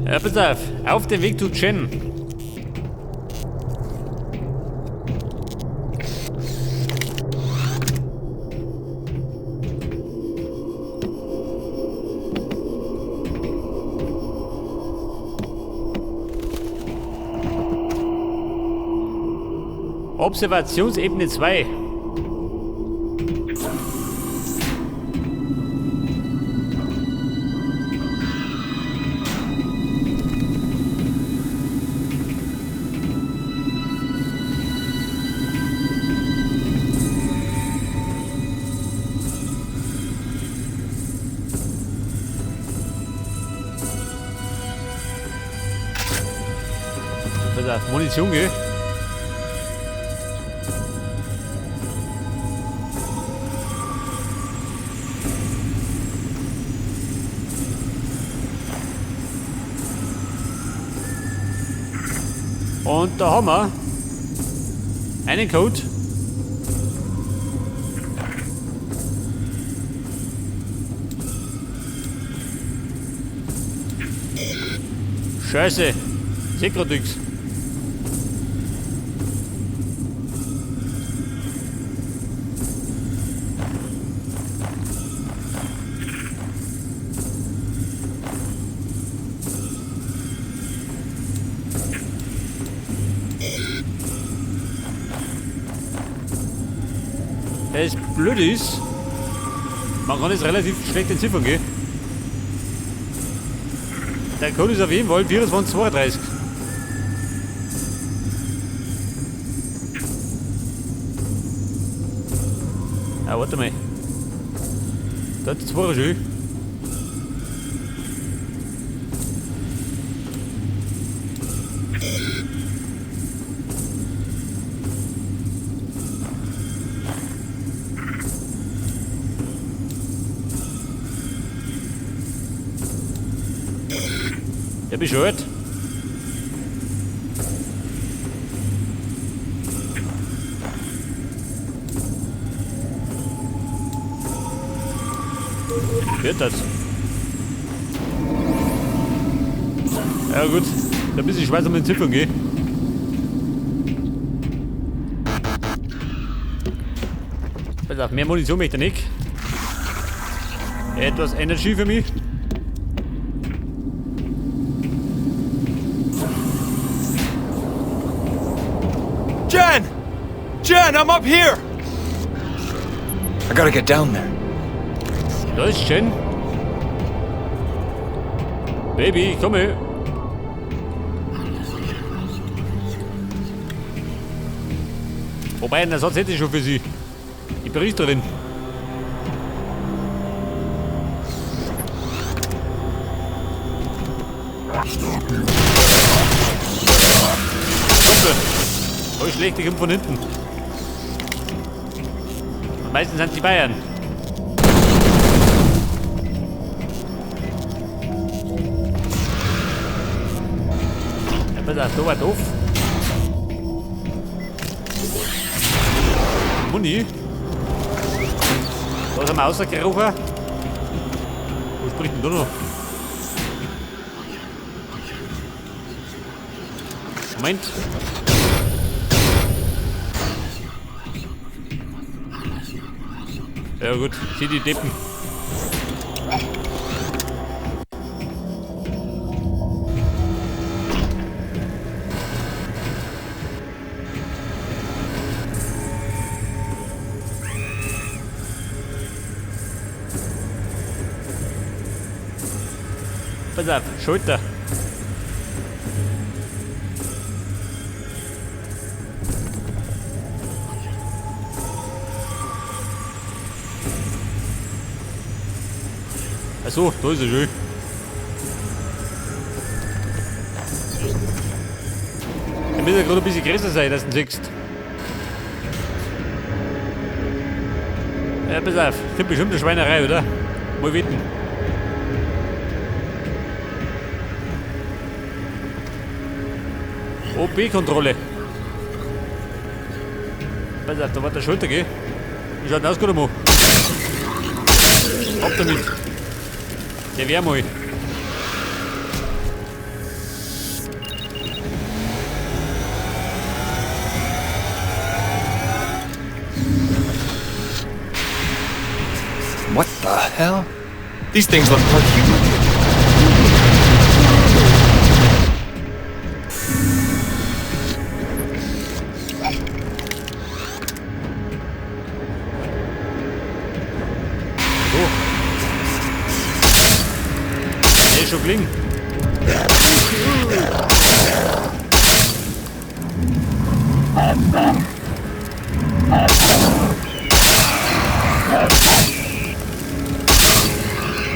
Ja, pass auf. Auf dem Weg zu Jen. Observationsebene 2. Pass auf, Munition, gell? Und da haben wir einen Code. Scheiße, ich seh grad nix. Das blöd ist, man kann es relativ schlecht entziffern, gell? Der Code ist auf jeden Fall 2432. Ah, warte mal. Das war schon. Der bescheuert. Wird das? Ja gut, da ein bisschen schwer um den Ziffern gehen. Pass auf, mehr Munition möchte ich nicht. Etwas Energy für mich. Jen! Jen, I'm up here! I gotta get down there. Da ist Jen. Baby, ich komme. Wobei, einen Ersatz hätte ich schon für sie. Die Priesterin. Hoppe. Voll schlecht, ich komme von hinten. Und meistens sind die Bayern. Ja, pass auf, da war doof. Muni. Da sind wir rausgekrochen. Wo spricht denn da noch? Moment. Ja gut, sieh die Deppen. Pass auf, Schulter. Achso, da ist er schon. Der muss ja gerade ein bisschen größer sein, dass du ihn siehst. Ja, pass auf, kommt bestimmt eine Schweinerei, oder? Mal wetten. OP-Kontrolle. Pass auf, da war der Schulter, gell? Wie schaut denn aus, gerade mal? Ab damit. Der wär mal. hell? These things look part human. So. Nee, schon gelingen.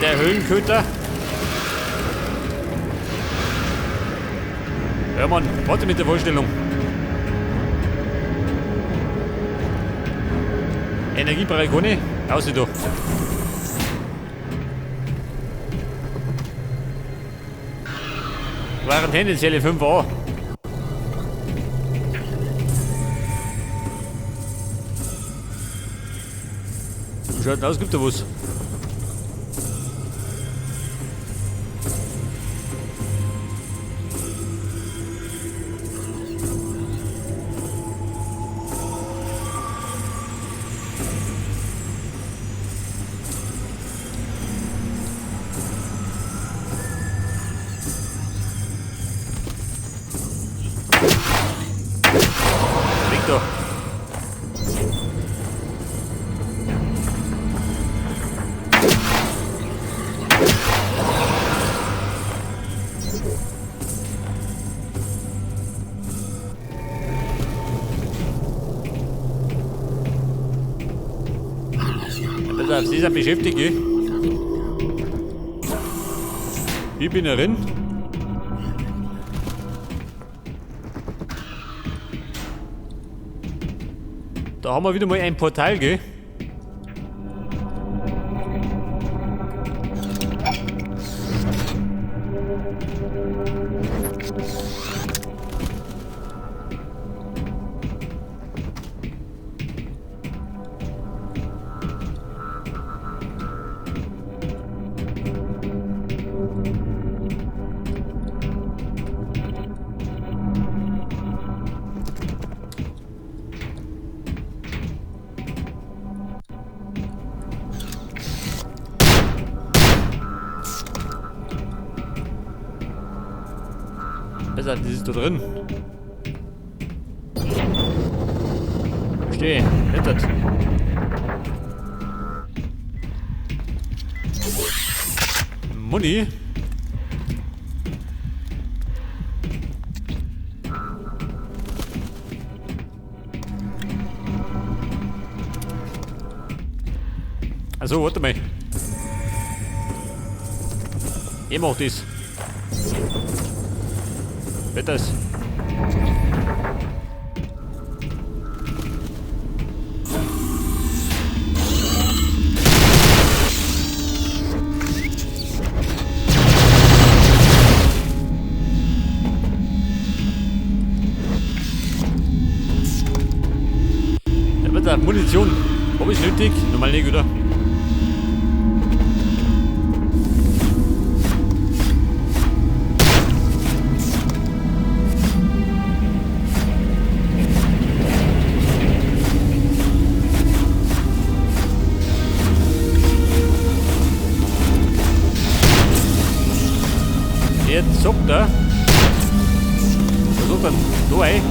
Der Höhlenköter. Ja Mann, warte mit der Vorstellung. Energiebereich ohne, außer da. Quarantänezelle 5a. Wie schaut denn aus? Gibt da was? Weg da. Pass auf, sie sind beschäftigt, gell? Ich bin drin. Da haben wir wieder mal ein Portal, gell? Besser, das ist da drin. Verstehe, nicht. Money. Also, warte mal. Ich mach das. Das. Ja, bitte, Munition. Hab ich nötig? Normal nicht, oder? Jetzt zuckt er. Versucht dann da ein.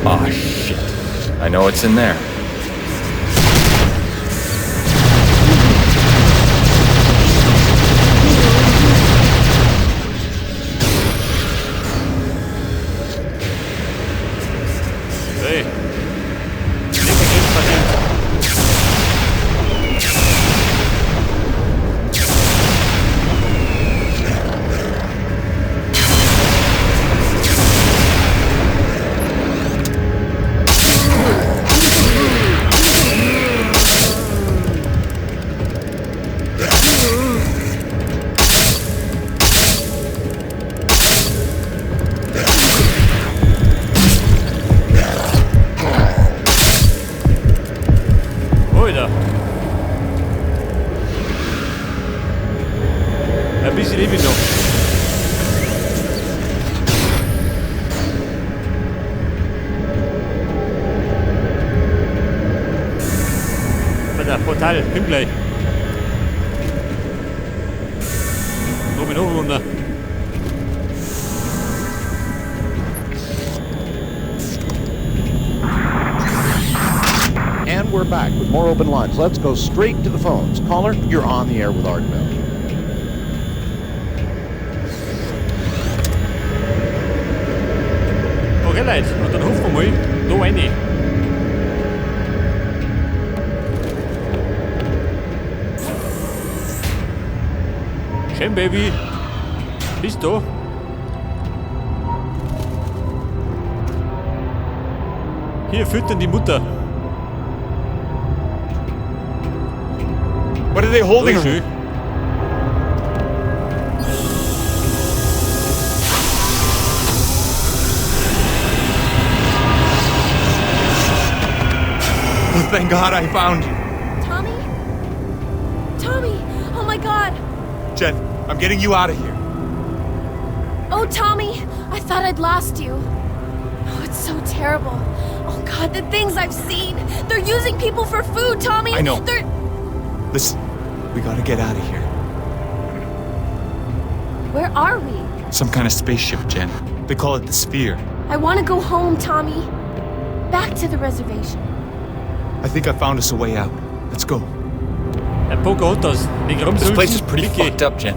Oh shit. I know what's in there. Hey. Lecker verdient. Bisschen lebe ich noch. Bei der Portal, komm gleich. Noch runter. And we're back with more open lines. Let's go straight to the phones. Caller, you're on the air with Art Bell. Okay, Leute, und dann hoffen wir mal, da rein. Schön, Baby. Bist du? Hier, füttern die Mutter. What are they holding her? Schön. Oh, thank God I found you. Tommy? Tommy! Oh my God! Jen, I'm getting you out of here. Oh, Tommy! I thought I'd lost you. Oh, it's so terrible. Oh God, the things I've seen! They're using people for food, Tommy! I know. They're... Listen, we gotta get out of here. Where are we? Some kind of spaceship, Jen. They call it the Sphere. I want to go home, Tommy. Back to the reservation. I think I found us a way out. Let's go. Herr Pocahontas, This place is pretty fucked up, Jen.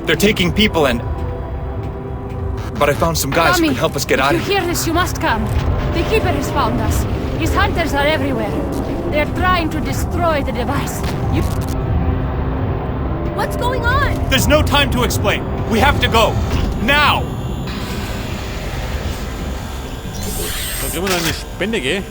They're taking people and... But I found some guys Tommy, who can help us get out if of you here. hear this, you must come. The Keeper has found us. His hunters are everywhere. They're trying to destroy the device. You... What's going on? There's no time to explain. We have to go. Now! Da kriegen wir noch eine Spende, gell?